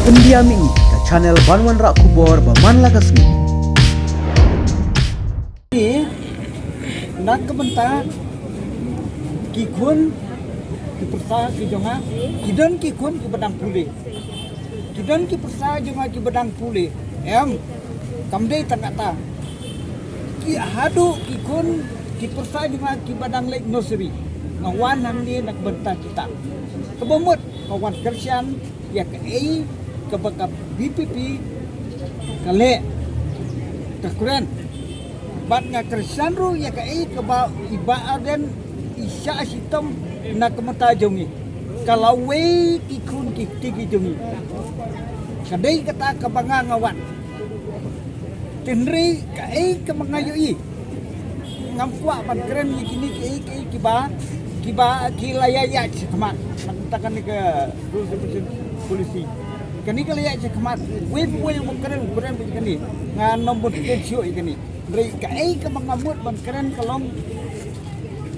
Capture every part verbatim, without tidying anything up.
India Mih, ka channel ban wanrah khubor ba man la ka sngi. Na ka bynta ki khun ki pyrsa ki jong nga, ki don ki khun ki ba dang pule. Ki don ki pyrsa jong nga ki ba dang pule. Em, kam dei tang kata. Ki haduh ki khun ki pyrsa jong nga ki ba dang leit nursery. Nga wan hangne na ka bynta kita. Kaba mut nga wan kyrshan ïa kaei kaba ka B P P ka leh, ka kren. Bad nga kyrshan ruh ïa kaei kaba i Bah Ardent i shah shitom na ka bynta jong ngi. Ka lawei ki khun ki kti ki jong ngi. Ka dei kata kaba nga nga wan. Hynrei kaei kaba nga ïohi, ngam kwah ban kren ïa kine kiei kiei kiba, kiba ki la ïaid shakhmat. Bad mynta kane ka rules and regulation policy, kane ka la ïaid shakhmat. Wei pa wei ban kren, kren bad kane. Ngan ym bun kren shuh ïa kane. Hynrei kaei kaba nga mut ban kren ka long,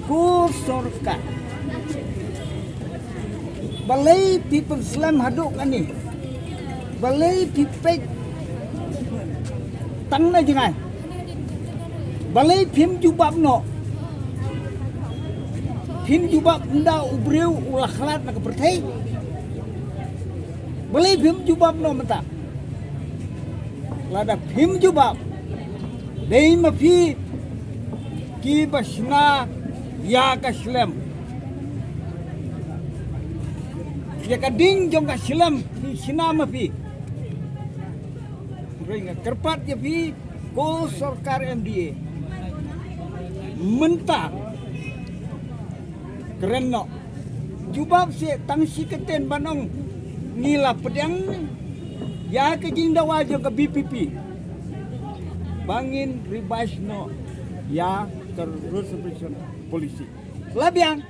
ko sorkar, balei phi pynslem haduh kane? Balei phi peit tang na jngai? Balei phim jubab noh? Phim jubab ynda u briew u la khlad na ka pyrthei. Balei phim jubab noh mynta? Lada phim jubab, dei ma phi ki ba shna ïa ka shlem. Ïa ka ding jong ka shlem phi shna ma phi. Hynrei nga kyrpad ïa phi ko sorkar M D A, mynta kren noh. Jubab seh, tang shi kyntien ban ong ngi la pdiang ïa ka jingdawa jong ka B P P ba ngin revise noh ïa ka rules and regulation policy. La biang.